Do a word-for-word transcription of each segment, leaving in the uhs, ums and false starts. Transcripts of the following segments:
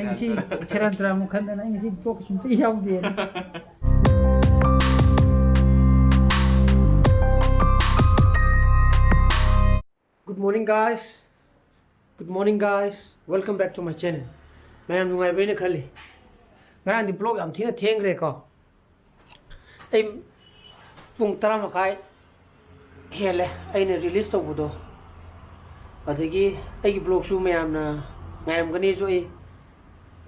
ꯑꯩ ꯉꯁꯤ ꯁꯦꯔꯥꯟ ꯇꯨꯔꯥꯟ ꯑꯃꯨꯛ ꯈꯟꯗꯅ ꯑꯩ ꯉꯁꯤ block ꯁꯨꯝꯇ ꯌꯥꯎꯗꯦꯅ꯫ Good morning, guys. Good morning, guys. Welcome back to my channel. ꯃꯌꯥꯝ ꯅꯨꯡꯉꯥꯏꯕ꯭ꯔꯥ ꯍꯥꯏꯅ ꯈꯜꯂꯤ꯫ ꯉꯔꯥꯡꯗꯤ ꯕ꯭ꯂꯣꯛ ꯌꯥꯝ ꯊꯤꯅ ꯊꯦꯡꯈ꯭ꯔꯦꯀꯣ꯫ ꯑꯩ ꯄꯨꯡ ꯇꯔꯥ ꯃꯈꯥꯏ ꯍꯦꯜꯂꯦ ꯑꯩꯅ ꯔꯤꯂꯤꯁ ꯇꯧꯕꯗꯣ꯫ ꯑꯗꯒꯤ ꯑꯩꯒꯤ ꯕ꯭ꯂꯣꯛꯁꯨ ꯃꯌꯥꯝꯅ ꯉꯥꯏꯔꯝꯒꯅꯤꯁꯨ ꯑꯩ,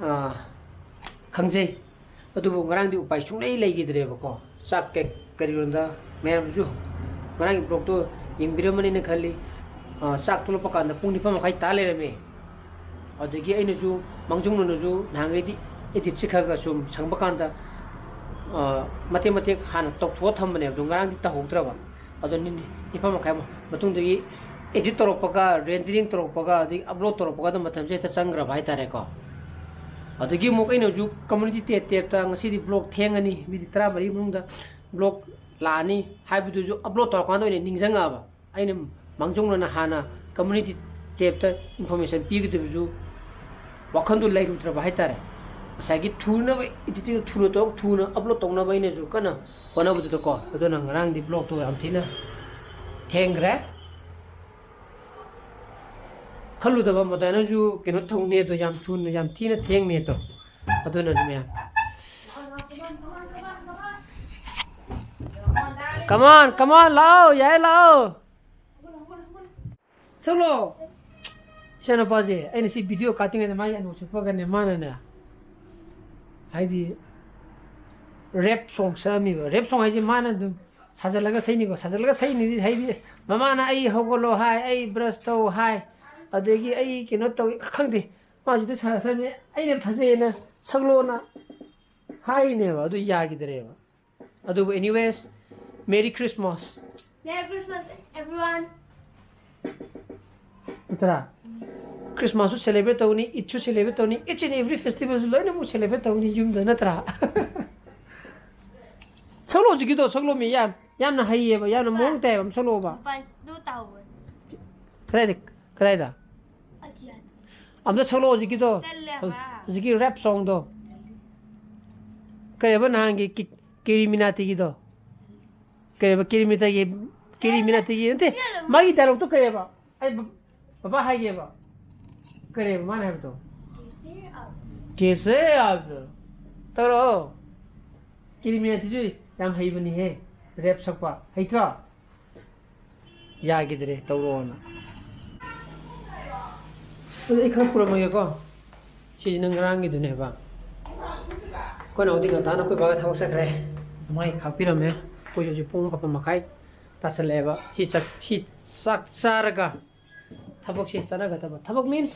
ꯑꯥ, ꯈꯪꯖꯩ꯫ ꯑꯗꯨꯕꯨ ꯉꯔꯥꯡꯗꯤ ꯎꯄꯥꯏ ꯁꯨꯡꯂꯩ ꯂꯩꯈꯤꯗ꯭ꯔꯦꯕꯀꯣ꯫ ꯆꯥꯛ ꯀꯩ-, ꯀꯔꯤꯔꯣꯝꯗ ꯃꯌꯥꯝꯁꯨ ꯉꯔꯥꯡꯒꯤ ꯕ꯭ꯂꯣꯛꯇꯣ ꯌꯦꯡꯕꯤꯔꯝꯃꯅꯤꯅ ꯈꯜꯂꯤ꯫ ꯑꯥ, ꯆꯥꯛ ꯊꯣꯛꯂꯛꯄ ꯀꯥꯟꯗ ꯄꯨꯡ ꯅꯤꯄꯥꯟ ꯃꯈꯥꯏ ꯇꯥ ꯂꯩꯔꯝꯃꯦ꯫ ꯑꯗꯒꯤ ꯑꯩꯅꯁꯨ ꯃꯥꯡꯖꯧꯅꯅꯁꯨ ꯅꯍꯥꯟꯈꯩꯗꯤ ꯏꯗꯤꯠꯁꯦ ꯈꯔ ꯈꯔ ꯁꯨꯝ ꯁꯪꯕ ꯀꯥꯟꯗ, ꯑ, ꯃꯇꯦꯛ ꯃꯇꯦꯛ ꯍꯥꯟꯅ ꯇꯧꯊꯣꯛꯑ ꯊꯝꯕꯅꯦꯕ, ꯑꯗꯣ ꯉꯔꯥꯡꯗꯤ ꯇꯧꯍꯧꯗ꯭ꯔꯕ꯫ ꯑꯗꯣ ꯅꯤ-, ꯅꯤꯄꯥꯟ ꯃꯈꯥꯏ ꯃꯇꯨꯡꯗꯒꯤ ꯏꯗꯤꯠ ꯇꯧꯔꯛꯄꯒ, ꯔꯦꯟꯗꯔꯤꯡ ꯇꯧꯔꯛꯄꯒ, ꯑꯗꯒꯤ ꯑꯞꯂꯣꯗ ꯇꯧꯔꯛꯄꯒ ꯑꯗꯨꯝ ꯃꯇꯝꯁꯦ ꯍꯦꯛꯇ ꯆꯪꯈ꯭ꯔꯕ ꯍꯥꯏꯇꯥꯔꯦꯀꯣ꯫ ꯑꯗꯒꯤ ꯑꯃꯨꯛ ꯑꯩꯅꯁꯨ ꯀꯝꯃ꯭ꯌꯨꯅꯤꯇꯤ ꯇꯦꯞ, ꯇꯦꯞꯇ ꯉꯁꯤꯗꯤ ꯕ꯭ꯂꯣꯛ ꯊꯦꯡꯉꯅꯤ, ꯃꯤꯅꯤꯠ ꯇꯔꯥꯃꯔꯤ ꯃꯅꯨꯡꯗ ꯕ꯭ꯂꯣꯛ ꯂꯥꯛꯑꯅꯤ ꯍꯥꯏꯕꯗꯨꯁꯨ ꯑꯞꯂꯣꯗ ꯇꯧꯔꯀꯥꯟꯗ ꯑꯣꯏꯅ ꯅꯤꯡꯁꯤꯡꯉꯛꯑꯕ꯫ ꯑꯩꯅ ꯃꯥꯡꯖꯧꯅꯅ ꯍꯥꯟꯅ ꯀꯝꯃ꯭ꯌꯨꯅꯤꯇꯤ ꯇꯦꯞꯇ ꯏꯟꯐꯣꯔꯃꯦꯁꯟ ꯄꯤꯒꯗꯕꯁꯨ ꯋꯥꯈꯜꯗꯨ ꯂꯩꯔꯨꯗ꯭ꯔꯕ ꯍꯥꯏꯇꯥꯔꯦ꯫ ꯉꯁꯥꯏꯒꯤ ꯊꯨꯅꯕ ꯏꯗꯤꯇꯤꯡ ꯊꯨꯅ ꯇꯧ-, ꯊꯨꯅ ꯑꯞꯂꯣꯗ ꯇꯧꯅꯕ ꯑꯩꯅꯁꯨ ꯀꯟꯅ ꯍꯣꯠꯅꯕꯗꯨꯗꯀꯣ꯫ ꯑꯗꯨꯅ ꯉꯔꯥꯡꯗꯤ ꯕ꯭ꯂꯣꯛꯇꯣ ꯌꯥꯝ ꯊꯤꯅ ꯊꯦꯡꯈ꯭ꯔꯦ꯫ ꯈꯜꯂꯨꯗꯕ ꯃꯗꯥꯏꯅꯁꯨ ꯀꯩꯅꯣ ꯇꯧꯅꯤ ꯑꯗꯣ ꯌꯥꯝ ꯊꯨꯅ, ꯌꯥꯝ ꯊꯤꯅ ꯊꯦꯡꯅꯤ ꯑꯗꯣ꯫ ꯑꯗꯨꯅꯅꯤ ꯃꯌꯥꯝ꯫ Come on, come on, ꯂꯥꯛꯑꯣ, ꯌꯥꯏ, ꯂꯥꯛꯑꯣ꯫ ꯊꯣꯛꯂꯛꯑꯣ꯫ ꯏꯆꯥꯅꯨꯄꯥꯁꯦ ꯑꯩꯅ ꯁꯤ ꯚꯤꯗꯤꯑꯣ ꯀꯥꯞꯇ꯭ꯔꯤꯉꯩꯗ ꯃꯥꯒꯤ ꯑꯅꯣꯛꯁꯦ ꯎꯞꯄꯒꯅꯦ, ꯃꯥꯅꯅꯦ, ꯍꯥꯏꯗꯤ, ꯔꯦꯞ ꯁꯣꯡ ꯁꯛꯑꯝꯃꯤꯕ꯫ ꯔꯦꯞ ꯁꯣꯡ ꯍꯥꯏꯁꯦ ꯃꯥꯅ ꯑꯗꯨꯝ ꯁꯥꯖꯜꯂꯒ ꯁꯛꯏꯅꯤꯀꯣ꯫ ꯁꯥꯖꯜꯂꯒ ꯁꯛꯏꯅꯤꯗꯤ ꯍꯥꯏꯗꯤ ꯃꯃꯥꯅ "ꯑꯩ ꯍꯧꯒꯠꯂꯣ" ꯍꯥꯏ, "ꯑꯩ ꯕ꯭ꯔꯁ ꯇꯧ" ꯍꯥꯏ, ꯑꯗꯒꯤ "ꯑꯩ ꯀꯩꯅꯣ ꯇꯧꯏ" ꯈꯪꯗꯦ꯫ ꯃꯥꯁꯤꯗ ꯁꯥ-, ꯁꯥ-, ꯑꯩꯅ ꯐꯖꯩꯌꯦꯅ ꯁꯛꯂꯣꯅ ꯍꯥꯏꯔꯤꯅꯦꯕ, ꯑꯗꯨ ꯌꯥꯈꯤꯗ꯭ꯔꯦꯕ꯫ ꯑꯗꯨꯕꯨ anyways, Merry Christmas. Merry Christmas, everyone. ꯅꯠꯇ꯭ꯔꯥ? ꯈ꯭ꯔꯤꯁꯃꯥꯁꯁꯨ ꯁꯦꯂꯦꯕ꯭ꯔꯦꯠ ꯇꯧꯅꯤ, ꯏꯗꯁꯨ ꯁꯦꯂꯦꯕ꯭ꯔꯦꯠ ꯇꯧꯅꯤ, each and every festivalꯁꯨ ꯂꯣꯏꯅꯃꯛ ꯁꯦꯂꯦꯕ꯭ꯔꯦꯠ ꯇꯧꯅꯤ ꯌꯨꯝꯗ, ꯅꯠꯇ꯭ꯔꯥ? ꯁꯛꯂꯣ ꯍꯧꯖꯤꯛꯀꯤꯗꯣ, ꯁꯛꯂꯣ ꯃꯤ, ꯌꯥꯝ, ꯌꯥꯝꯅ ꯍꯩꯌꯦꯕ, ꯌꯥꯝꯅ ꯃꯑꯣꯡ ꯇꯥꯏꯌꯦꯕ, ꯑꯃ ꯁꯛꯂꯣꯕ꯫ ꯃꯄꯥꯟꯗꯣ ꯇꯥꯍꯧꯕꯅꯤ꯫ ꯀꯗꯥꯏꯗ, ꯀꯗꯥꯏꯗ? ꯑꯇꯤꯌꯥꯗ꯫ ꯑꯝꯇ ꯁꯛꯂꯣ ꯍꯧꯖꯤꯛꯀꯤꯗꯣ꯫ ꯇꯜꯂꯦ ꯍꯥꯏꯕ꯫ ꯍꯧꯖꯤꯛꯀꯤ ꯔꯦꯞ ꯁꯣꯡꯗꯣ ꯀꯔꯤꯕ ꯅꯍꯥꯟꯒꯤ ꯀꯤ-, ꯀꯦꯔꯤ ꯃꯤꯅꯥꯇꯤꯒꯤꯗꯣ? ꯀꯔꯤꯕ ꯀꯦꯔꯤ ꯃꯤꯅꯥꯇꯤꯒꯤ, ꯀꯦꯔꯤ ꯃꯤꯅꯥꯇꯤꯒꯤ ꯅꯠꯇꯦ, ꯃꯥꯒꯤ ꯗꯥꯏꯂꯣꯛꯇꯣ ꯀꯔꯤꯕ? ꯑꯩ ꯕ-, ꯕꯕꯥ ꯍꯥꯏꯒꯦꯕ꯫ ꯀꯔꯤꯕ ꯃꯥꯅ ꯍꯥꯏꯕꯗꯣ? ꯀꯦꯁꯦ ꯑꯕ꯫ ꯇꯧꯔꯛꯑꯣ꯫ ꯀꯦꯔꯤ ꯃꯤꯅꯥꯇꯤꯁꯨ ꯌꯥꯝ ꯍꯩꯕꯅꯤꯍꯦ, ꯔꯦꯞ ꯁꯛꯄ꯫ ꯍꯩꯇ꯭ꯔꯣ? ꯌꯥꯈꯤꯗ꯭ꯔꯦ, ꯇꯧꯔꯛꯑꯣꯅ꯫ ꯑꯗꯨ ꯑꯩ ꯈꯔ ꯄꯨꯔꯝꯃꯒꯦꯀꯣ꯫ ꯁꯤꯁꯤꯅ ꯉꯔꯥꯡꯒꯤꯗꯨꯅꯦꯕ꯫ ꯑꯩꯈꯣꯏ ꯅꯥꯎꯗꯤ ꯉꯟꯇꯥꯅ ꯑꯩꯈꯣꯏ ꯕꯥꯒ ꯊꯕꯛ ꯆꯠꯈ꯭ꯔꯦ꯫ ꯃꯥꯏ ꯈꯥꯛꯄꯤꯔꯝꯃꯦ꯫ ꯑꯩꯈꯣꯏꯁꯨ ꯍꯧꯖꯤꯛ ꯄꯨꯡ ꯃꯥꯄꯟ ꯃꯈꯥꯏ ꯇꯥꯁꯜꯂꯛꯑꯦꯕ꯫ ꯁꯤ ꯆꯥꯛ, ꯁꯤ ꯆꯥꯛ ꯆꯥꯔꯒ ꯊꯕꯛꯁꯦ ꯆꯠꯅꯒꯗꯕ꯫ ꯊꯕꯛ means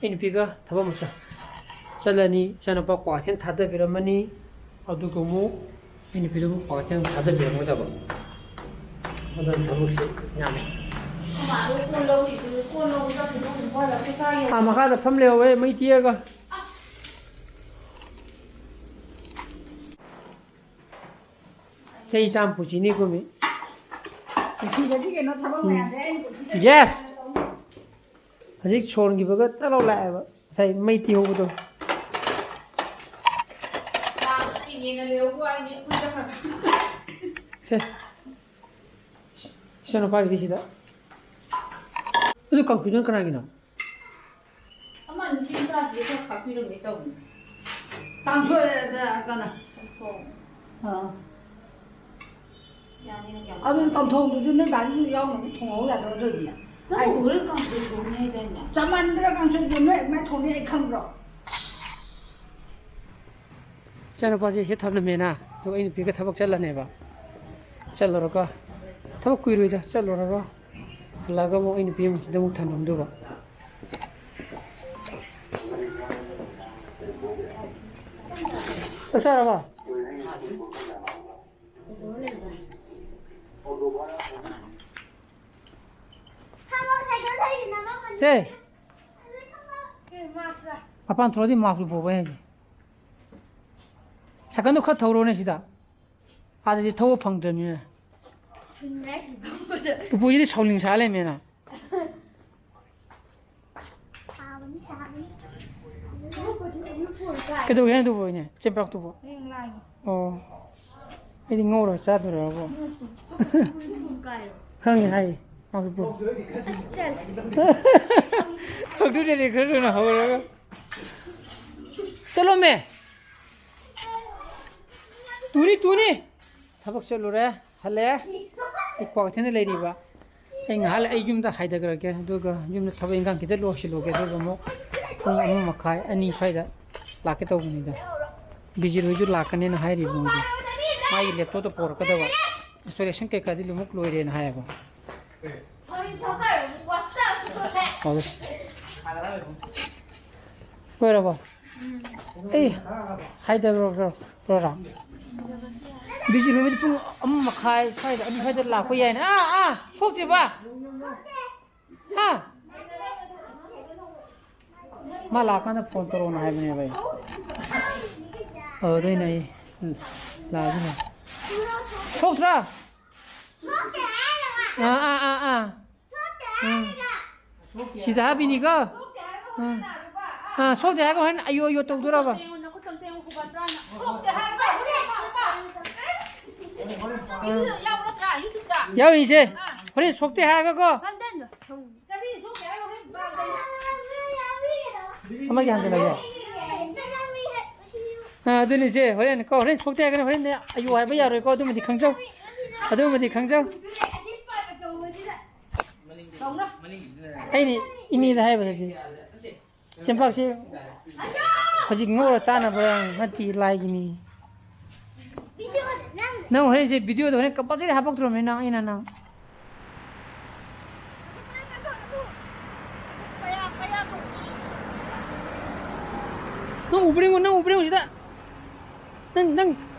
ꯑꯩ ꯅꯨꯄꯤꯒ ꯊꯕꯛ ꯑꯃ ꯆꯠ-, ꯆꯠꯂꯅꯤ꯫ ꯏꯆꯥꯅꯨꯄꯥ ꯀ꯭ꯋꯥꯀꯩꯊꯦꯜ ꯊꯥꯗꯕꯤꯔꯝꯃꯅꯤ꯫ ꯑꯗꯨꯒ ꯑꯃꯨꯛ ꯑꯩ ꯅꯨꯄꯤꯗꯨꯕꯨ ꯀ꯭ꯋꯥꯀꯩꯊꯦꯜ ꯊꯥꯗꯕꯤꯔꯝꯒꯗꯕ꯫ ꯑꯗꯨꯅ ꯊꯕꯛꯁꯦ ꯌꯥꯝꯃꯦ꯫ ꯑꯥ, ꯃꯈꯥꯗ ꯐꯝ ꯂꯩꯍꯧꯋꯦ ꯃꯩ ꯇꯤꯛꯑꯒ꯫ ꯆꯍꯤ ꯆꯥꯝ ꯄꯨꯟꯁꯤꯅꯤ ꯀꯨꯝꯃꯤ꯫ ꯄꯨꯟꯁꯤꯗꯗꯤ ꯀꯩꯅꯣ ꯊꯕꯛ ꯎꯝ꯫ ꯃꯌꯥꯝꯁꯦ ꯑꯩꯅ ꯄꯨꯟꯁꯤꯗ Yes! ꯇꯧꯅꯤ꯫ ꯍꯧꯖꯤꯛ ꯁꯣꯟꯈꯤꯕꯒ ꯇꯠ ꯂꯥꯎ ꯂꯥꯛꯑꯦꯕ꯫ ꯉꯁꯥꯏ ꯃꯩ ꯇꯤꯍꯧꯕꯗꯣ꯫ ꯂꯥꯛꯑꯒ ꯌꯦꯡꯉ ꯂꯩꯍꯧꯕ ꯋꯥꯅꯤ, ꯑꯩꯈꯣꯏ ꯆꯪꯉꯁꯨ꯫ ꯁꯦ꯫ ꯏꯆꯥꯅꯨꯄꯥꯒꯤꯗꯤ ꯁꯤꯗ꯫ ꯑꯗꯨ ꯀꯝꯄ꯭ꯌꯨꯇꯔ ꯀꯅꯥꯒꯤꯅꯣ? ꯑꯃ ꯅꯨꯄꯤ ꯃꯆꯥꯁꯤꯗꯤ ꯈꯔ ꯈꯥꯛꯄꯤꯔꯝꯒꯦ ꯇꯧꯕꯅꯤ꯫ ꯀꯥꯡꯁꯣꯏꯗ ꯀꯩꯅꯣ꯫ ꯆꯝꯊꯣꯡ꯫ ꯑꯥ꯫ ꯌꯥꯅꯤ, ꯌꯥꯅꯤ꯫ ꯑꯗꯨ ꯆꯝꯊꯣꯡꯗꯨꯗꯤ ꯅꯣꯏ ꯒꯥꯔꯤꯗꯨ ꯌꯥꯎꯅꯕ ꯊꯣꯡꯍꯧ ꯌꯥꯗ꯭ꯔꯣ ꯑꯗꯨ ꯑꯣꯏꯗꯤ? ꯅꯪ ꯑꯩ ꯎꯔ ꯀꯥꯡꯁꯣꯏ ꯊꯣꯡꯅꯤ ꯍꯥꯏꯗꯥꯏꯅꯦ? ꯆꯃꯟꯗ꯭ꯔ ꯀꯥꯡꯁꯣꯏꯗꯨ ꯅꯣꯏ ꯑꯗꯨꯃꯥꯏꯅ ꯊꯣꯡꯅꯤ ꯑꯩ ꯈꯪꯕ꯭ꯔꯣ? ꯏꯆꯥꯅꯨꯄꯥꯁꯦ ꯁꯤ ꯊꯝꯂꯝꯃꯦꯅ, ꯑꯗꯨꯒ ꯑꯩ ꯅꯨꯄꯤꯒ ꯊꯕꯛ ꯆꯠꯂꯅꯦꯕ꯫ ꯆꯠꯂꯨꯔꯒ, ꯊꯕꯛ ꯀꯨꯏꯔꯣꯏꯗ, ꯆꯠꯂꯨꯔꯒ ꯍꯜꯂꯛꯑꯒ ꯑꯃꯨꯛ ꯑꯩ ꯅꯨꯄꯤ ꯑꯃꯨꯛ ꯁꯤꯗ ꯑꯃꯨꯛ ꯊꯝꯂꯝꯗꯧꯕ꯫ ꯆꯥꯛ ꯆꯥꯔꯕꯣ? ꯁꯦ, ꯃꯄꯥꯟ ꯊꯣꯛꯂꯗꯤ ꯃꯥꯛꯁ ꯎꯞꯄꯣꯕ ꯍꯥꯏꯁꯦ꯫ ꯁꯥꯏꯀꯜꯗꯣ ꯈꯔ ꯊꯧꯔꯣꯅꯦ ꯁꯤꯗ꯫ ꯑꯥꯗꯗꯤ ꯊꯧꯕ ꯐꯪꯗ꯭ꯔꯕꯅꯤꯅ꯫ ꯊꯨꯟ ꯃꯌꯥꯏꯁꯤꯗ ꯐꯝꯕꯗ꯫ ꯎꯄꯨꯁꯤꯗꯤ ꯁꯥꯎꯂꯤꯡ ꯁꯥ ꯂꯩꯔꯝꯃꯦꯅ꯫ ꯁꯥꯕꯅꯤ, ꯁꯥꯕꯅꯤ꯫ ꯀꯩꯗꯧꯒꯦ ꯍꯥꯏꯅ ꯑꯗꯨꯕꯨ ꯑꯩꯅ ꯆꯦꯝꯄ꯭ꯔꯥꯛꯇꯨꯕꯨ? ꯑꯣ, ꯑꯩꯗꯤ ꯉꯧꯔꯒ ꯆꯥꯗꯣꯏꯔꯕꯣ? ꯈꯪꯉꯦ ꯍꯥꯏꯌꯦ ꯃꯥꯁꯨ ꯄꯨ꯫ ꯊꯧꯗꯨꯗꯗꯤ ꯈꯔ ꯊꯨꯅ ꯍꯧꯔꯒ ꯆꯠꯂꯣꯃꯦ꯫ ꯇꯨꯅꯤ ꯇꯨꯅꯤ꯫ ꯊꯕꯛ ꯆꯠꯂꯨꯔꯦ, ꯍꯜꯂꯛꯑꯦ꯫ ꯑꯩ ꯀ꯭ꯋꯥꯀꯩꯊꯦꯜꯗ ꯂꯩꯔꯤꯕ꯫ ꯑꯩ ꯉꯥꯏꯍꯥꯛ ꯂꯩ ꯑꯩ ꯌꯨꯝꯗ ꯍꯥꯏꯊꯈ꯭ꯔꯒꯦ, ꯑꯗꯨꯒ ꯌꯨꯝꯗ ꯊꯕꯛ ꯏꯪꯈꯥꯡ ꯈꯤꯇ ꯂꯣꯏꯁꯤꯜꯂꯨꯒꯦ, ꯑꯗꯨꯒ ꯑꯃꯨꯛ ꯄꯨꯡ ꯑꯃ ꯃꯈꯥꯏ, ꯑꯅꯤ ꯁ꯭ꯋꯥꯏꯗ ꯂꯥꯛꯀꯦ ꯇꯧꯕꯅꯤꯗ꯫ ꯕꯤꯖꯤꯠ ꯍꯣꯏꯁꯨ ꯂꯥꯛꯀꯅꯦꯅ ꯍꯥꯏꯔꯤꯕ ꯃꯣꯏꯁꯦ꯫ ꯃꯥꯒꯤ ꯂꯦꯞꯇꯣꯞꯇꯣ ꯄꯣꯔꯛꯀꯗꯕ꯫ ꯏꯟꯁꯇꯣꯂꯦꯁꯟ ꯀꯩꯀꯥꯗꯤ ꯂꯣꯏꯅꯃꯛ ꯂꯣꯏꯔꯦꯅ ꯍꯥꯏꯌꯦꯕ꯫ ꯑꯗꯨ ꯂꯣꯏꯔꯕꯣ? ꯑꯩ ꯍꯥꯏꯗꯕ꯭ꯔꯣ, ꯕ꯭ꯔꯣ? ꯕ꯭ꯔꯣꯔꯥ? ꯕꯤꯖꯤꯠ ꯍꯣꯏꯗꯤ ꯄꯨꯡ ꯑꯃ ꯃꯈꯥꯏ ꯁ꯭ꯋꯥꯏꯗ, ꯑꯅꯤ ꯁ꯭ꯋꯥꯏꯗ ꯂꯥꯛꯄ ꯌꯥꯏꯅꯦ꯫ ꯑꯥ, ꯑꯥ, ꯊꯣꯛꯇ꯭ꯔꯤꯕ? ꯍꯥ? ꯃꯥ ꯂꯥꯛꯀꯥꯟꯗ ꯐꯣꯟ ꯇꯧꯔꯛꯑꯣꯅ ꯍꯥꯏꯕꯅꯦꯕ ꯑꯩ꯫ ꯑꯗꯨꯗꯩꯅꯦ ꯑꯩ ꯂꯥꯛꯑꯒꯅꯦ꯫ ꯊꯣꯛꯇ꯭ꯔꯥ? ꯑꯥ, ꯑꯥ, ꯑꯥ, ꯑꯥ꯫ ꯎꯝ꯫ ꯁꯤꯗ ꯍꯥꯞꯄꯤꯅꯤꯀꯣ꯫ ꯎꯝ꯫ ꯑꯥ, ꯁꯣꯛꯇꯦ ꯍꯥꯏꯔꯒ ꯍꯣꯔꯦꯟ ꯑꯌꯣ ꯑꯌꯣ ꯇꯧꯗꯣꯔꯕ? ꯎꯝ꯫ ꯌꯥꯎꯔꯤꯁꯦ꯫ ꯍꯣꯔꯦꯟ ꯁꯣꯛꯇꯦ ꯍꯥꯏꯔꯒꯀꯣ꯫ ꯑꯃꯒꯤ ꯍꯟꯖꯤꯜꯂꯒꯦ꯫ ꯑꯥ, ꯑꯗꯨꯅꯤ ꯏꯆꯦ, ꯍꯣꯔꯦꯟ ꯀꯣ, ꯍꯣꯔꯦꯟ ꯁꯣꯛꯇꯦ ꯍꯥꯏꯔꯒꯅ ꯍꯣꯔꯦꯟ ꯑꯌꯨ ꯍꯥꯏꯕ ꯌꯥꯔꯣꯏꯀꯣ, ꯑꯗꯨꯃꯗꯤ ꯈꯪꯖꯧ꯫ ꯑꯗꯨꯃꯗꯤ ꯈꯪꯖꯧ꯫ ꯑꯩꯅ ꯏꯅꯦꯗ ꯍꯥꯏꯕꯗ ꯁꯤ ꯆꯦꯡꯄꯥꯛꯁꯤ ꯍꯧꯖꯤꯛ ꯉꯧꯔ ꯆꯥꯅꯕ ꯅꯠꯇꯦ, ꯂꯥꯏꯒꯤꯅꯤ꯫ ꯅꯪ ꯍꯣꯔꯦꯟꯁꯦ ꯚꯤꯗꯤꯑꯣꯗ ꯍꯣꯔꯦꯟ ꯀꯝꯄꯜꯁꯔꯤ ꯍꯥꯄꯛꯇ꯭ꯔꯣꯕꯅꯤ ꯅꯪ, ꯑꯩꯅ ꯅꯪ꯫ ꯅꯪ ꯎꯕ꯭ꯔ ꯌꯦꯡꯉꯨ, ꯅꯪ ꯎꯕ꯭ꯔ ꯌꯦꯡꯉꯨ ꯁꯤꯗ꯫ ꯅꯪ, ꯅꯪ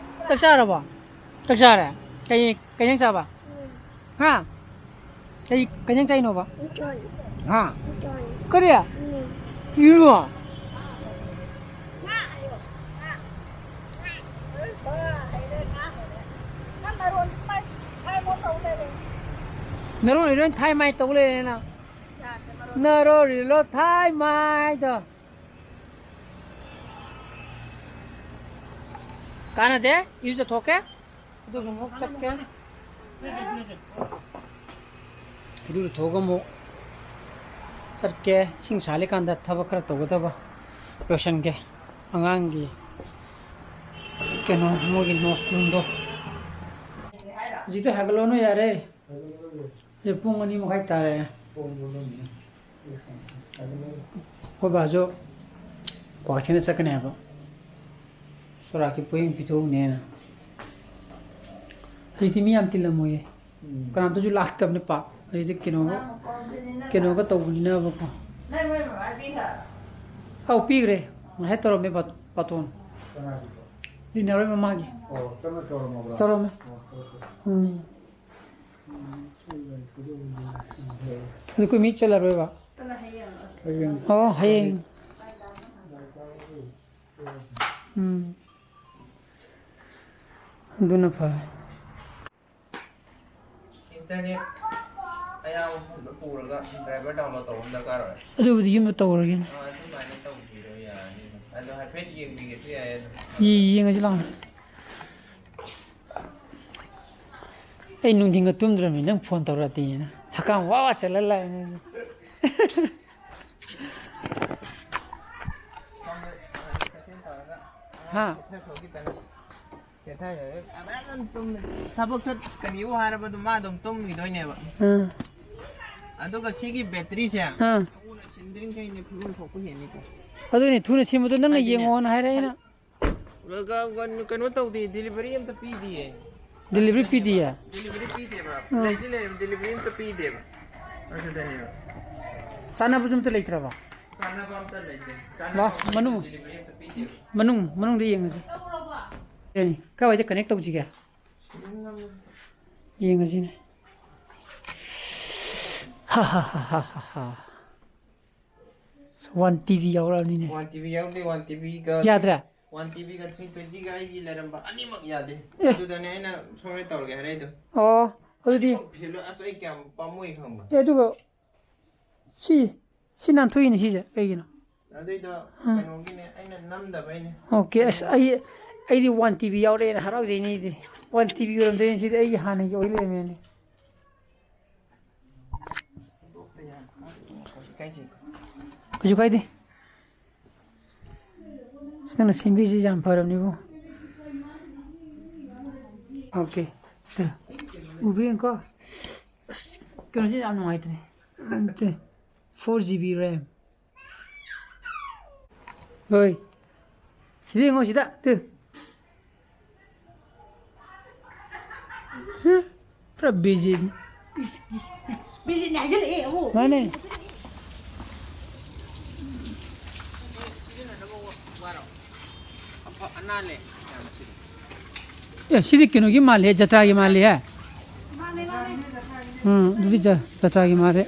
ꯆꯥꯛ ꯆꯥꯔꯕꯣ? ꯆꯥꯛ ꯆꯥꯔꯦ? ꯀꯩ, ꯀꯩ ꯏꯟꯖꯥꯡ ꯆꯥꯕ? ꯍꯥ? ꯀꯩ, ꯀꯩ ꯏꯟꯖꯥꯡ ꯆꯥꯏꯅꯣꯕ? ꯍꯥ? ꯀꯔꯤ? ꯌꯦꯔꯨꯝ? ꯅꯔꯣꯟ ꯏꯔꯣꯟ ꯊꯥꯏ ꯃꯥꯏ ꯇꯧ ꯂꯩꯔꯦ ꯅꯪ꯫ ꯅꯔꯣꯟ ꯏꯔꯣꯟ ꯊꯥꯏ ꯃꯥꯏꯗꯣ꯫ ꯀꯥꯟꯅꯗꯦ, ꯏꯔꯨꯖꯊꯣꯛꯀꯦ꯫ ꯑꯗꯨꯒ ꯑꯃꯨꯛ ꯆꯠꯀꯦ꯫ ꯏꯔꯨꯖꯊꯣꯛꯑꯒ ꯑꯃꯨꯛ ꯆꯠꯀꯦ꯫ ꯏꯁꯤꯡ ꯁꯥꯍꯜꯂꯤꯀꯥꯟꯗ ꯊꯕꯛ ꯈꯔ ꯇꯧꯒꯗꯕ ꯂꯣꯏꯁꯟꯒꯦ꯫ ꯑꯉꯥꯡꯒꯤ ꯀꯩꯅꯣ, ꯃꯣꯏꯒꯤ ꯅꯣꯠꯁ ꯅꯨꯡꯗꯣ꯫ ꯍꯧꯖꯤꯛꯇꯤ ꯍꯥꯏꯒꯠꯂꯣꯅꯨ, ꯌꯥꯔꯦ꯫ ꯍꯧꯖꯤꯛ ꯄꯨꯡ ꯑꯅꯤ ꯃꯈꯥꯏ ꯇꯥꯔꯦ꯫ ꯑꯩꯈꯣꯏ ꯕꯥꯁꯨ ꯀ꯭ꯋꯥꯀꯩꯊꯦꯜꯗ ꯆꯠꯀꯅꯤ ꯍꯥꯏꯕ, ꯁꯣꯔꯥꯠꯀꯤ ꯄꯣꯌꯦꯡ ꯄꯤꯊꯣꯛꯎꯅꯦꯅ꯫ ꯍꯧꯖꯤꯛꯇꯤ ꯃꯤ ꯌꯥꯝ ꯇꯤꯜꯂꯝꯃꯣꯏꯌꯦ꯫ ꯎꯝ꯫ ꯀꯅꯥꯝꯇꯁꯨ ꯂꯥꯛꯇꯕꯅꯤ ꯄꯥꯛ꯫ ꯍꯧꯖꯤꯛꯇꯤ ꯀꯩꯅꯣꯒ, ꯀꯩꯅꯣꯒ ꯇꯧꯕꯅꯤꯅꯕꯀꯣ꯫ ꯑꯧ, ꯄꯤꯈ꯭ꯔꯦ꯫ ꯉꯁꯥꯏ ꯇꯧꯔꯝꯃꯦ ꯕꯥ-, ꯕꯥꯇꯣꯟ꯫ ꯀꯅꯥꯒꯤꯅꯣ? ꯂꯤꯅꯔꯣꯏ ꯃꯃꯥꯒꯤ꯫ ꯑꯣ, ꯆꯪꯉ ꯇꯧꯔꯝꯃꯕ꯭ꯔꯥ? ꯇꯧꯔꯝꯃꯦ꯫ ꯑꯣ, ꯐꯔꯦ, ꯐꯔꯦ꯫ ꯎꯝ꯫ ꯑꯗꯨ ꯑꯩꯈꯣꯏ ꯃꯤ ꯆꯠꯂꯔꯣꯏꯕ? ꯍꯌꯦꯡ꯫ ꯑꯣ, ꯍꯌꯦꯡ꯫ ꯎꯝ꯫ ꯑꯗꯨꯅ ꯐꯔꯦ꯫ ꯏꯟꯇꯔꯅꯦꯠ ꯑꯌꯥꯕ ꯃꯐꯝꯗ ꯄꯨꯔꯒ ꯗ꯭ꯔꯥꯏꯚꯔ ꯗꯥꯎꯟꯂꯣꯗ ꯇꯧꯕ ꯑꯃ ꯗꯔꯀꯥꯔ ꯑꯣꯏ꯫ ꯑꯗꯨꯕꯨꯗꯤ ꯌꯨꯝꯗ ꯇꯧꯔꯒꯦꯅꯦ꯫ ꯑꯥ, ꯑꯗꯨꯃꯥꯏꯅ ꯇꯧꯕꯤꯔꯣ, ꯌꯥꯔꯅꯤ꯫ ꯑꯗꯣ ꯍꯥꯏꯐꯦꯠ ꯌꯦꯡꯕꯤꯒꯦꯁꯨ ꯌꯥꯏ ꯑꯗꯣ꯫ ꯌꯦ-, ꯌꯦꯡꯉꯁꯤ ꯂꯥꯎꯅꯦ꯫ ꯑꯩ ꯅꯨꯡꯊꯤꯟꯒ ꯇꯨꯝꯗ꯭ꯔꯕꯅꯤ, ꯅꯪ ꯐꯣꯟ ꯇꯧꯔꯛꯑꯗꯤꯅ꯫ ꯍꯛꯀꯥꯝ ꯋꯥ ꯋꯥ ꯆꯜꯂ ꯂꯥꯛꯑꯦ꯫ ꯍꯥ? ꯊꯕꯛ ꯆꯠꯀꯅꯤꯕꯨ ꯍꯥꯏꯔꯕ ꯑꯗꯨꯝ ꯃꯥ ꯑꯗꯨꯝ ꯇꯨꯝꯈꯤꯗꯣꯏꯅꯦꯕ꯫ ꯑꯥ꯫ ꯑꯗꯨꯒ ꯁꯤꯒꯤ ꯕꯦꯇ꯭ꯔꯤꯁꯦ ꯑꯥ꯫ ꯊꯨꯅ ꯁꯤꯟꯗ꯭ꯔꯤꯡꯈꯩꯅꯦ ꯐꯤꯕꯝ ꯁꯣꯛꯄ ꯍꯦꯟꯅꯤꯀꯣ꯫ ꯑꯗꯨꯅꯤ, ꯊꯨꯅ ꯁꯤꯟꯕꯗꯣ ꯅꯪꯅ ꯍꯥꯏꯗꯤꯅꯦ, ꯌꯦꯡꯉꯣꯅ ꯍꯥꯏꯔꯦ ꯑꯩꯅ꯫ ꯀ-, ꯀ-, ꯀꯩꯅꯣ ꯇꯧꯗꯦ, ꯗꯤꯂꯤꯚꯔꯤ ꯑꯝꯇ ꯄꯤꯗꯤꯌꯦ꯫ ꯗꯤꯂꯤꯚꯔꯤ ꯄꯤꯗꯤꯌꯦ? ꯗꯤꯂꯤꯚꯔꯤ ꯄꯤꯗꯦꯕ꯫ ꯑꯥ꯫ ꯂꯩꯗꯤ ꯂꯩꯔꯝ-, ꯗꯤꯂꯤꯚꯔꯤ ꯑꯝꯇ ꯄꯤꯗꯦꯕ꯫ ꯑꯗꯨꯗꯅꯦꯕ꯫ ꯆꯥꯅꯕꯁꯨ ꯑꯝꯇ ꯂꯩꯇ꯭ꯔꯕ? ꯆꯥꯅꯕ ꯑꯝꯇ ꯂꯩꯇꯦ꯫ ꯂꯥ, ꯆꯥꯅꯕ ꯑꯝꯇ ꯃꯅꯨꯡ꯫ ꯗꯤꯂꯤꯚꯔꯤ ꯑꯝꯇ ꯄꯤꯗꯦꯕ꯫ ꯃꯅꯨꯡ, ꯃꯅꯨꯡꯗ ꯌꯦꯡꯉꯁꯤ꯫ ꯌꯥꯅꯤ꯫ ꯀꯥꯏꯋꯥꯏꯗ ꯀꯅꯦꯛ ꯇꯧꯁꯤꯒꯦ? ꯁꯤꯂꯤꯡ ꯑꯃ꯫ ꯌꯦꯡꯉꯁꯤꯅꯦ꯫ ꯍꯥ, ꯍꯥ, ꯍꯥ, ꯍꯥ, ꯍꯥ, ꯍꯥ꯫ ꯋꯥꯟ ꯇꯤ ꯚꯤ ꯌꯥꯎꯔꯛꯑꯅꯤꯅꯦ꯫ ꯋꯥꯟ ꯇꯤ ꯚꯤ ꯌꯥꯎꯗꯦ, ꯋꯥꯟ ꯇꯤ ꯚꯤꯒ ꯌꯥꯗ꯭ꯔꯦ? ꯋꯥꯟ ꯇꯤ ꯚꯤꯒ ꯊ꯭ꯔꯤ ꯇ꯭ꯋꯦꯟꯇꯤꯒ ꯑꯩꯒꯤ ꯂꯩꯔꯝꯕ ꯑꯅꯤꯃꯛ ꯌꯥꯗꯦ꯫ ꯑꯦ꯫ ꯑꯗꯨꯗꯅꯦ ꯑꯩꯅ ꯁꯣꯝꯗ ꯇꯧꯔꯒꯦ ꯍꯥꯏꯔꯛꯏꯗꯣ꯫ ꯑꯣ, ꯑꯗꯨꯗꯤ ꯑꯅꯤꯃꯛ ꯐꯦꯜ ꯑꯣꯏ-, ꯑꯁ, ꯑꯩ ꯀꯌꯥꯝ ꯄꯥꯝꯃꯨꯏ ꯈꯪꯕ꯭ꯔꯥ? ꯑꯦ, ꯑꯗꯨꯒ ꯁꯤ, ꯁꯤ ꯅꯥꯟꯊꯣꯛꯏꯅꯦ ꯁꯤꯁꯦ ꯀꯩꯒꯤꯅꯣ? ꯑꯗꯨꯏꯗꯣ ꯑꯥ꯫ ꯀꯩꯅꯣꯒꯤꯅꯦ, ꯑꯩꯅ ꯅꯝꯗꯕꯩꯅꯦ꯫ ꯑꯣꯀꯦ, ꯑꯁ, ꯑꯩ, ꯑꯩꯗꯤ ꯋꯥꯟ ꯇꯤ ꯚꯤ ꯌꯥꯎꯔꯛꯑꯦꯅ ꯍꯔꯥꯎꯖꯩꯅꯦ ꯑꯩꯗꯤ꯫ ꯋꯥꯟ ꯇꯤ ꯚꯤ ꯑꯣꯏꯔꯝꯗꯣꯏꯅꯦ ꯁꯤꯗꯤ, ꯑꯩꯒꯤ ꯍꯥꯟꯅꯒꯤ ꯑꯣꯏ ꯂꯩꯔꯝꯃꯦꯅꯦ꯫ ꯀꯩꯁꯨ ꯀꯥꯏꯗꯦ꯫ ꯑꯁ, ꯅꯪꯅ ꯁꯦꯝꯕꯤꯁꯤ ꯌꯥꯝ ꯐꯔꯕꯅꯤꯕꯣ꯫ ꯑꯣꯀꯦ꯫ ꯁꯦ꯫ ꯎꯕ꯭ꯔꯥ ꯌꯦꯡꯉꯨꯀꯣ꯫ ꯑꯁ, ꯀꯩꯅꯣꯁꯤ ꯌꯥꯝ ꯅꯨꯡꯉꯥꯏꯇ꯭ꯔꯦ꯫ ꯅꯠꯇꯦ꯫ Four G B RAM. ꯍꯣꯏ꯫ ꯁꯤꯗ ꯌꯦꯡꯉꯣ, ꯁꯤꯗ꯫ ꯇꯨ꯫ ꯍꯨꯝ꯫ ꯄꯨꯔꯥ ꯕꯤꯖꯤꯅꯤ꯫ ꯕꯤꯖꯤꯅꯤ ꯍꯥꯏꯖꯜꯂꯛꯑꯦ ꯑꯃꯨꯛ꯫ ꯃꯥꯅꯦ꯫ ꯑꯦ, ꯁꯤꯗꯤ ꯀꯩꯅꯣꯒꯤ ꯃꯥꯜꯂꯦ, ꯖꯇ꯭ꯔꯥꯒꯤ ꯃꯥꯜꯂꯦꯍꯦ꯫ ꯎꯝ, ꯑꯗꯨꯗꯤ ꯖ-, ꯖꯇ꯭ꯔꯥꯒꯤ ꯃꯥꯜꯂꯦ꯫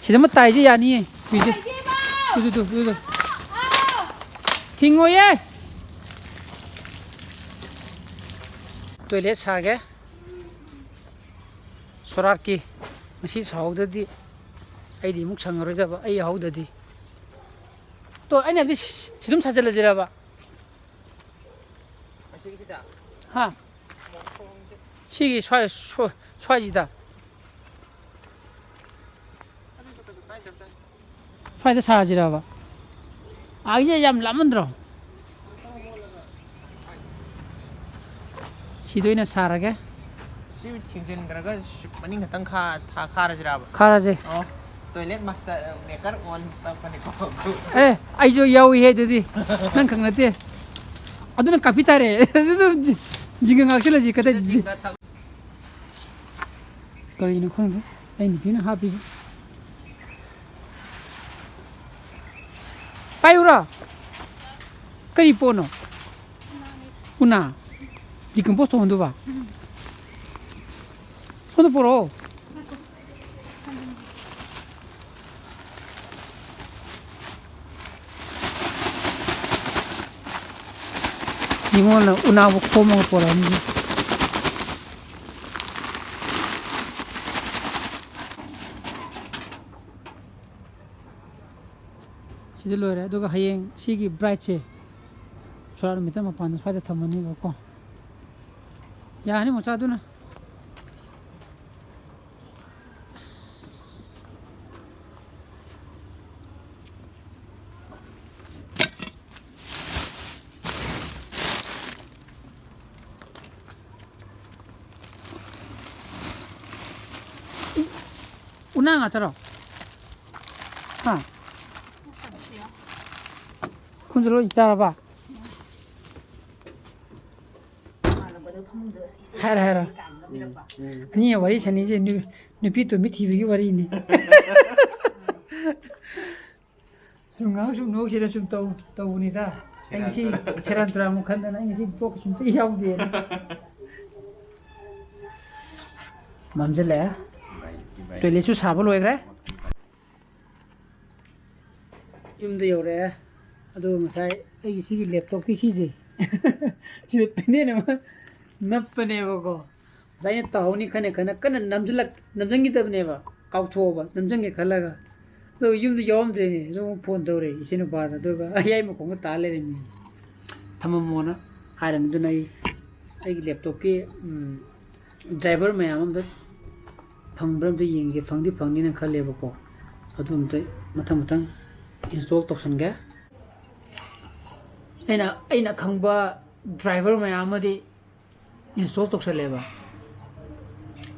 ꯁꯤꯗ ꯑꯃ ꯇꯥꯏꯁꯦ ꯌꯥꯅꯤꯌꯦ꯫ ꯇꯨꯏꯁꯦ꯫ ꯇꯨ, ꯇꯨ, ꯇꯨ, ꯇꯨ, ꯇꯨ꯫ ꯊꯤꯡꯉꯣꯏꯌꯦ꯫ ꯇꯣꯏꯂꯦꯠ ꯁꯥꯒꯦ꯫ ꯁꯣꯔꯥꯠꯀꯤ꯫ ꯉꯁꯤ ꯁꯥꯍꯧꯗ꯭ꯔꯗꯤ ꯑꯩꯗꯤ ꯑꯃꯨꯛ ꯁꯪꯉꯔꯣꯏꯗꯕ, ꯑꯩ ꯌꯥꯍꯧꯗ꯭ꯔꯗꯤ꯫ ꯇꯣ, ꯑꯩꯅ ꯍꯥꯏꯕꯗꯤ ꯁꯤ-, ꯁꯤ ꯑꯗꯨꯝ ꯁꯥꯖꯤꯜꯂꯁꯤꯔꯕ? ꯑꯁꯤꯒꯤꯁꯤꯗ? ꯍꯥ? ꯁꯤꯒꯤ ꯁ꯭ꯋꯥꯏ-, ꯁ꯭ꯋꯥꯏ-, ꯁ꯭ꯋꯥꯏꯁꯤꯗ? ꯑꯗꯨꯁꯨ ꯀꯩꯁꯨ ꯀꯥꯏꯗꯕꯖꯥꯠꯅꯤ꯫ ꯁ꯭ꯋꯥꯏꯗ ꯁꯥꯔꯁꯤꯔꯕ? ꯑꯥꯒꯤꯁꯦ ꯌꯥꯝ ꯂꯥꯞꯃꯟꯗ꯭ꯔꯣ? ꯁꯤꯗ ꯑꯣꯏꯅ ꯁꯥꯔꯒꯦ꯫ ꯁꯤ ꯊꯤꯡꯖꯤꯟꯈ꯭ꯔꯒ ꯁꯤ ꯃꯅꯤꯡ ꯈꯛꯇꯪ ꯈꯥ-, ꯊꯥ-, ꯈꯥꯔꯁꯤꯔꯕ? ꯈꯥꯔꯁꯦ꯫ ꯑꯣ, toilet master, maker on ꯇꯧꯔꯛꯄꯅꯤꯀꯣ꯫ ꯑꯦ, ꯑꯩꯁꯨ ꯌꯥꯎꯏꯍꯦ ꯑꯗꯨꯗꯤ꯫ ꯅꯪ ꯈꯛ ꯅꯠꯇꯦ꯫ ꯑꯗꯨꯅ ꯀꯥꯞꯄꯤ ꯇꯥꯔꯦ꯫ ꯑꯗꯨ ꯑꯗꯨꯝ ꯖꯤ-, ꯖꯤꯡꯒ ꯉꯥꯛꯁꯤꯜꯂꯁꯤ꯫ ꯀꯗꯥꯏ ꯖꯤ-, ꯀꯔꯤꯅꯣ ꯈꯪꯗꯦ ꯑꯩ ꯅꯨꯄꯤꯅ ꯍꯥꯞꯄꯤꯁꯦ꯫ ꯄꯥꯏꯌꯨꯔꯣ? ꯀꯔꯤ ꯄꯣꯠꯅꯣ? ꯎꯅꯥ? Decompose ꯇꯧꯍꯟꯗꯧꯕ? ꯁꯣꯝꯗ ꯄꯨꯔꯛꯑꯣ꯫ ꯅꯤꯉꯣꯜꯅ ꯎꯅꯥꯕꯨ ꯈꯣꯝꯃꯒ ꯄꯨꯔꯛꯑꯅꯤ꯫ ꯁꯤꯗ ꯂꯣꯏꯔꯦ꯫ ꯑꯗꯨꯒ ꯍꯌꯦꯡ ꯁꯤꯒꯤ ꯕ꯭ꯔꯥꯏꯠꯁꯦ ꯁꯣꯔꯥꯠ ꯅꯨꯃꯤꯠꯇ ꯃꯄꯥꯟꯗ ꯁ꯭ꯋꯥꯏꯗ ꯊꯝꯃꯅꯦꯕꯀꯣ꯫ ꯌꯥꯔꯅꯤ ꯃꯣꯆꯥ ꯑꯗꯨꯅ꯫ ꯎꯅꯥ ꯉꯥꯛꯇꯔꯣ? ꯍꯥ? ꯈꯨꯟꯗ ꯂꯣꯏ ꯆꯥꯔꯕ? ꯍꯥꯏꯔꯣ, ꯍꯥꯏꯔꯣ꯫ ꯑꯅꯤ ꯋꯥꯔꯤ ꯁꯥꯅꯤꯁꯦ ꯅꯨ-, ꯅꯨꯄꯤ ꯇꯣꯝꯕꯤ ꯊꯤꯕꯒꯤ ꯋꯥꯔꯤꯅꯤ꯫ ꯁꯨꯝ ꯉꯥꯏꯍꯥꯛ ꯁꯨꯝ ꯅꯣꯛꯁꯤꯗ ꯁꯨꯝ ꯇꯧ-, ꯇꯧꯕꯅꯤꯗ꯫ ꯑꯩ ꯉꯁꯤ ꯁꯦꯔꯥꯟ ꯇꯨꯔꯥꯟ ꯑꯃꯨꯛ ꯈꯟꯗꯅ ꯑꯩ ꯉꯁꯤ ꯕ꯭ꯂꯣꯛ ꯁꯨꯝꯇ ꯌꯥꯎꯗꯦꯅ꯫ ꯃꯝꯁꯤꯜꯂꯛꯑꯦ꯫ ꯇꯣꯏꯂꯦꯠꯁꯨ ꯁꯥꯕ ꯂꯣꯏꯈ꯭ꯔꯦ꯫ ꯌꯨꯝꯗ ꯌꯧꯔꯛꯑꯦ꯫ ꯑꯗꯨꯒ ꯉꯁꯥꯏ ꯑꯩꯒꯤ ꯁꯤꯒꯤ ꯂꯦꯞꯇꯣꯞꯀꯤ ꯁꯤꯁꯦ, ꯁꯤꯗ ꯄꯦꯅꯦꯜ ꯑꯃ ꯅꯞꯄꯅꯦꯕꯀꯣ꯫ ꯉꯁꯥꯏ ꯑꯩꯅ ꯇꯧꯍꯧꯅꯤ ꯈꯟꯅ ꯈꯟꯅ ꯀꯟꯅ ꯅꯝꯁꯤꯜꯂꯛ-, ꯅꯝꯁꯤꯟꯈꯤꯗꯕꯅꯦꯕ, ꯀꯥꯎꯊꯣꯛꯑꯕ, ꯅꯝꯁꯤꯟꯒꯦ ꯈꯜꯂꯒ꯫ ꯑꯗꯨꯒ ꯌꯨꯝꯗ ꯌꯥꯎꯔꯝꯗ꯭ꯔꯦꯅꯦ꯫ ꯑꯗꯨꯒ ꯑꯃꯨꯛ ꯐꯣꯟ ꯇꯧꯔꯦ ꯏꯆꯦ ꯅꯨꯄꯥꯗ, ꯑꯗꯨꯒ ꯑꯌꯥꯏ ꯃꯈꯣꯡꯗ ꯇꯥ ꯂꯩꯔꯝꯃꯤ꯫ ꯊꯝꯃꯝꯃꯣꯅ ꯍꯥꯏꯔꯝꯃꯤ꯫ ꯑꯗꯨꯅ ꯑꯩ ꯑꯩꯒꯤ ꯂꯦꯞꯇꯣꯞꯀꯤ, ꯎꯝ, ꯗ꯭ꯔꯥꯏꯚꯔ ꯃꯌꯥꯝ ꯑꯝꯇ ꯐꯪꯕ꯭ꯔꯥ ꯑꯝꯇ ꯌꯦꯡꯒꯦ꯫ ꯐꯪꯗꯤ ꯐꯪꯅꯤꯅ ꯈꯜꯂꯦꯕꯀꯣ꯫ ꯑꯗꯨ ꯑꯝꯇ ꯃꯊꯪ ꯃꯊꯪ ꯏꯟꯁꯇꯣꯜ ꯇꯧꯁꯟꯒꯦ꯫ ꯑꯩꯅ, ꯑꯩꯅ ꯈꯪꯕ ꯗ꯭ꯔꯥꯏꯚꯔ ꯃꯌꯥꯝ ꯑꯃꯗꯤ ꯏꯟꯁꯇꯣꯜ ꯇꯧꯁꯜꯂꯦꯕ꯫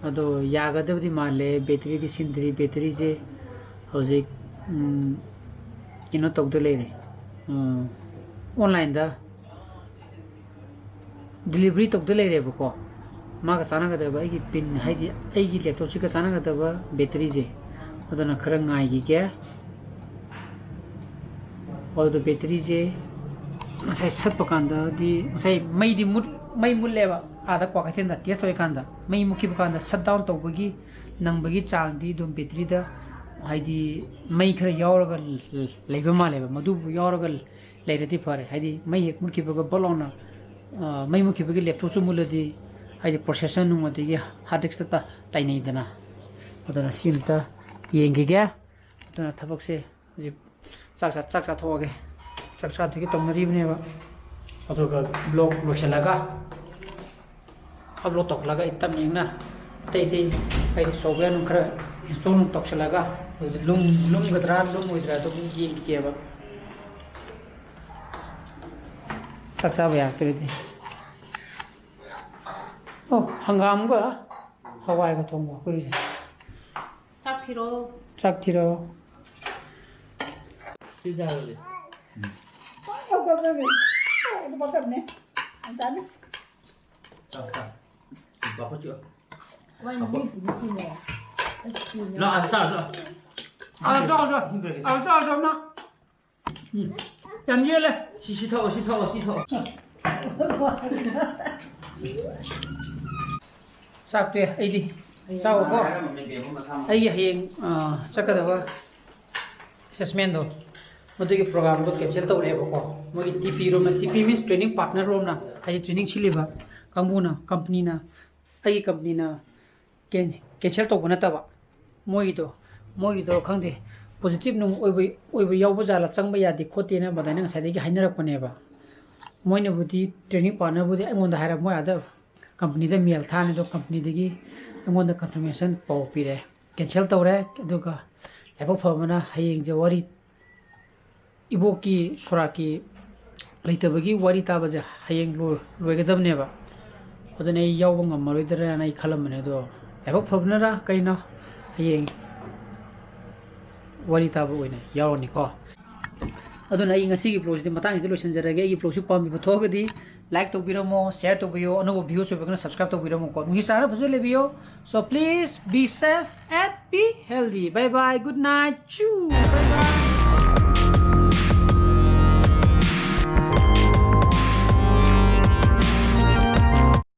ꯑꯗꯣ ꯌꯥꯒꯗꯕꯗꯤ ꯃꯥꯜꯂꯦ꯫ ꯕꯦꯇ꯭ꯔꯤꯗꯤ ꯁꯤꯟꯗ꯭ꯔꯤ꯫ ꯕꯦꯇ꯭ꯔꯤꯁꯦ ꯍꯧꯖꯤꯛ, ꯎꯝ, ꯀꯩꯅꯣ ꯇꯧꯗ ꯂꯩꯔꯦ꯫ ꯎꯝ, ꯑꯣꯟꯂꯥꯏꯟꯗ ꯗꯤꯂꯤꯚꯔꯤ ꯇꯧꯗ ꯂꯩꯔꯦꯕꯀꯣ꯫ ꯃꯥꯒ ꯆꯥꯟꯅꯒꯗꯕ ꯑꯩꯒꯤ ꯄꯤꯟ, ꯍꯥꯏꯗꯤ ꯑꯩꯒꯤ ꯂꯦꯞꯇꯣꯞꯁꯤꯒ ꯆꯥꯟꯅꯒꯗꯕ ꯕꯦꯇ꯭ꯔꯤꯁꯦ, ꯑꯗꯨꯅ ꯈꯔ ꯉꯥꯏꯈꯤꯒꯦ꯫ ꯑꯗꯨꯗ ꯕꯦꯇ꯭ꯔꯤꯁꯦ ꯉꯁꯥꯏ ꯁꯠꯄ ꯀꯥꯟꯗꯗꯤ, ꯉꯁꯥꯏ ꯃꯩꯗꯤ ꯃꯨꯠ-, ꯃꯩ ꯃꯨꯠꯂꯦꯕ꯫ ꯑꯥꯗ ꯀ꯭ꯋꯥꯀꯩꯊꯦꯜꯗ ꯇꯦꯁ ꯇꯧꯔꯤꯀꯥꯟꯗ ꯃꯩ ꯃꯨꯠꯈꯤꯕ ꯀꯥꯟꯗ ꯁꯠ ꯗꯥꯎꯟ ꯇꯧꯕꯒꯤ ꯅꯪꯕꯒꯤ ꯆꯥꯡꯗꯤ ꯑꯗꯨꯝ ꯕꯦꯇ꯭ꯔꯤꯗ, ꯍꯥꯏꯗꯤ, ꯃꯩ ꯈꯔ ꯌꯥꯎꯔꯒ ꯂꯩꯕ ꯃꯥꯜꯂꯦꯕ꯫ ꯃꯗꯨꯕꯨ ꯌꯥꯎꯔꯒ ꯂꯩꯔꯗꯤ ꯐꯔꯦ꯫ ꯍꯥꯏꯗꯤ ꯃꯩ ꯍꯦꯛ ꯃꯨꯠꯈꯤꯕꯒ ꯕꯛ ꯂꯥꯎꯅ, ꯑ, ꯃꯩ ꯃꯨꯠꯈꯤꯕꯒꯤ ꯂꯦꯞꯇꯣꯞꯁꯨ ꯃꯨꯠꯂꯗꯤ, ꯍꯥꯏꯗꯤ ꯄ꯭ꯔꯣꯁꯦꯁꯔ ꯅꯨꯡ ꯑꯗꯒꯤ ꯍꯥꯔꯗ ꯗꯤꯁꯛꯇ ꯇꯥꯏꯅꯩꯗꯅ꯫ ꯑꯗꯨꯅ ꯁꯤ ꯑꯝꯇ ꯌꯦꯡꯈꯤꯒꯦ꯫ ꯑꯗꯨꯅ ꯊꯕꯛꯁꯦ ꯍꯧꯖꯤꯛ ꯆꯥꯛ ꯆꯥ ꯆꯥꯛ ꯆꯥꯊꯣꯛꯑꯒꯦ꯫ ꯆꯥꯛ ꯆꯥꯗꯨꯒꯤ ꯇꯧꯅꯔꯤꯕꯅꯦꯕ꯫ ꯑꯗꯨꯒ ꯕ꯭ꯂꯣꯛ ꯂꯣꯏꯁꯤꯜꯂꯒ ꯑꯞꯂꯣꯗ ꯇꯧꯈꯠꯂꯒ ꯑꯩ ꯇꯞꯅ ꯏꯪꯅ ꯑꯇꯩ ꯑꯇꯩ ꯑꯩꯗꯤ ꯁꯣꯞꯋꯦꯌꯔ ꯅꯨꯡ ꯈꯔ ꯏꯟꯁꯇꯣꯜ ꯅꯨꯡ ꯇꯧꯁꯤꯜꯂꯒ ꯑꯗꯨꯗ ꯂꯨꯝ ꯂꯨꯝꯒꯗ꯭ꯔꯥ ꯂꯨꯝꯃꯣꯏꯗ꯭ꯔꯥ ꯑꯗꯨꯝ ꯌꯦꯡꯈꯤꯒꯦꯕ꯫ ꯆꯥꯛ ꯆꯥꯕ ꯌꯥꯔꯛꯇ꯭ꯔꯗꯤ꯫ ꯑꯣ, ꯍꯪꯒꯥꯝꯒ ꯍꯋꯥꯏꯒ ꯊꯣꯡꯕ ꯑꯩꯈꯣꯏꯒꯤꯁꯦ꯫ ꯆꯥꯛ ꯊꯤꯔꯣ꯫ ꯆꯥꯛ ꯊꯤꯔꯣ꯫ ꯁꯤ ꯆꯥꯔꯁꯦ꯫ ꯄꯥꯛ ꯍꯧꯒꯠꯂꯒ ꯂꯨꯄꯥ ꯀꯞꯅꯦ꯫ ꯌꯥꯝ ꯆꯥꯅꯤ꯫ ꯆꯥꯎ, ꯆꯥꯎ꯫ ꯂꯨꯄꯥ ꯀꯨꯟ ꯆꯤꯛꯑꯣ꯫ ꯋꯥꯏ ꯃꯤ ꯄꯨꯕꯤꯁꯤꯅꯦ꯫ ꯑꯁ, ꯀꯨꯏꯅ ꯂꯥꯛꯑꯣ, ꯑꯗ ꯆꯥꯔꯣ, ꯂꯥꯛꯑꯣ꯫ ꯑꯗ ꯆꯥꯔꯣ, ꯆꯥꯔꯣ꯫ ꯑꯗ ꯆꯥꯔꯣ, ꯆꯥꯔꯣ, ꯅꯪ꯫ ꯎꯝ꯫ ꯌꯥꯝ ꯌꯦꯜꯂꯦ꯫ ꯁꯤ, ꯁꯤ ꯊꯛꯑꯣ, ꯁꯤ ꯊꯛꯑꯣ, ꯁꯤ ꯊꯛꯑꯣ꯫ ꯆꯥꯛꯇꯣ ꯑꯩꯗꯤ ꯆꯥꯎꯀꯣ꯫ ꯑꯩꯒꯤ ꯍꯌꯦꯡ, ꯑ, ꯆꯠꯀꯗꯕ ꯑꯦꯁꯦꯁꯃꯦꯟꯗꯣ, ꯃꯗꯨꯒꯤ ꯄ꯭ꯔꯣꯒꯥꯝꯗꯣ ꯀꯦꯟꯁꯦꯜ ꯇꯧꯔꯛꯑꯦꯕꯀꯣ꯫ ꯃꯣꯏꯒꯤ ꯇꯤ ꯄꯤ ꯔꯣꯝꯅ, T P means training partner ꯔꯣꯝꯅ, ꯍꯥꯏꯗꯤ training ꯁꯤꯜꯂꯤꯕ ꯀꯥꯡꯕꯨꯅ, ꯀꯝꯄꯅꯤꯅ, ꯑꯩꯒꯤ ꯀꯝꯄꯅꯤꯅ ꯀꯦꯟ-, ꯀꯦꯟꯁꯦꯜ ꯇꯧꯕ ꯅꯠꯇꯕ, ꯃꯣꯏꯒꯤꯗꯣ, ꯃꯣꯏꯒꯤꯗꯣ ꯈꯪꯗꯦ, ꯄꯣꯖꯤꯇꯤꯚ ꯅꯨꯡ ꯑꯣꯏꯕ, ꯑꯣꯏꯕ ꯌꯥꯎꯕ ꯖꯥꯠꯂ, ꯆꯪꯕ ꯌꯥꯗꯦ ꯈꯣꯠꯇꯦꯅ ꯑꯗꯨꯃꯥꯏꯅ ꯉꯁꯥꯏꯗꯒꯤ ꯍꯥꯏꯅꯔꯛꯄꯅꯦꯕ꯫ ꯃꯣꯏꯅꯕꯨꯗꯤ, ꯇ꯭ꯔꯦꯅꯤꯡ ꯄꯥꯔꯠꯅꯔꯕꯨꯗꯤ ꯑꯩꯉꯣꯟꯗ ꯍꯥꯏꯔꯛ, ꯃꯣꯏ ꯑꯥꯗ ꯀꯝꯄꯅꯤꯗ ꯃꯦꯜ ꯊꯥꯅꯤ, ꯑꯗꯣ ꯀꯝꯄꯅꯤꯗꯒꯤ ꯑꯩꯉꯣꯟꯗ ꯀꯟꯐꯔꯃꯦꯁꯟ ꯄꯥꯎ ꯄꯤꯔꯛꯑꯦ, ꯀꯦꯟꯁꯦꯜ ꯇꯧꯔꯦ꯫ ꯑꯗꯨꯒ ꯂꯥꯏꯕꯛ ꯐꯕꯅ ꯍꯌꯦꯡꯁꯦ ꯋꯥꯔꯤ, ꯏꯕꯣꯛꯀꯤ ꯁꯣꯔꯥꯠꯀꯤ ꯂꯩꯇꯕꯒꯤ ꯋꯥꯔꯤ ꯇꯥꯕꯁꯦ ꯍꯌꯦꯡ ꯂꯣꯏ-, ꯂꯣꯏꯒꯗꯕꯅꯦꯕ꯫ ꯑꯗꯨꯅ ꯑꯩ ꯌꯥꯎꯕ ꯉꯝꯃꯔꯣꯏꯗ꯭ꯔꯥꯅ ꯑꯩ ꯈꯜꯂꯝꯕꯅꯦ, ꯑꯗꯣ ꯂꯥꯏꯕꯛ ꯐꯕꯅꯔ ꯀꯩꯅꯣ ꯍꯌꯦꯡ ꯋꯥꯔꯤ ꯇꯥꯕ ꯑꯣꯏꯅ ꯌꯥꯎꯔꯅꯤꯀꯣ꯫ ꯑꯗꯨꯅ ꯑꯩ ꯉꯁꯤꯒꯤ ꯕ꯭ꯂꯣꯒꯁꯤꯗꯤ ꯃꯇꯥꯡꯁꯤꯗ ꯂꯣꯏꯁꯤꯟꯖꯔꯒꯦ꯫ ꯑꯩꯒꯤ ꯕ꯭ꯂꯣꯒꯁꯤ ꯄꯥꯝꯕꯤꯕ ꯊꯣꯛꯑꯒꯗꯤ ꯂꯥꯏꯛ ꯇꯧꯕꯤꯔꯝꯃꯣ, ꯁꯤꯌꯔ ꯇꯧꯕꯤꯌꯣ, ꯑꯅꯧꯕ ꯚ꯭ꯌꯨꯁ ꯑꯣꯏꯕꯒꯅ ꯁꯕꯁꯀ꯭ꯔꯥꯏꯕ ꯇꯧꯕꯤꯔꯝꯃꯣꯀꯣ꯫ ꯅꯨꯡꯁꯤ ꯆꯥꯟꯅꯅ ꯐꯖꯅ ꯂꯩꯕꯤꯌꯣ꯫ So please be safe and be healthy. Bye bye. Good night. Choo.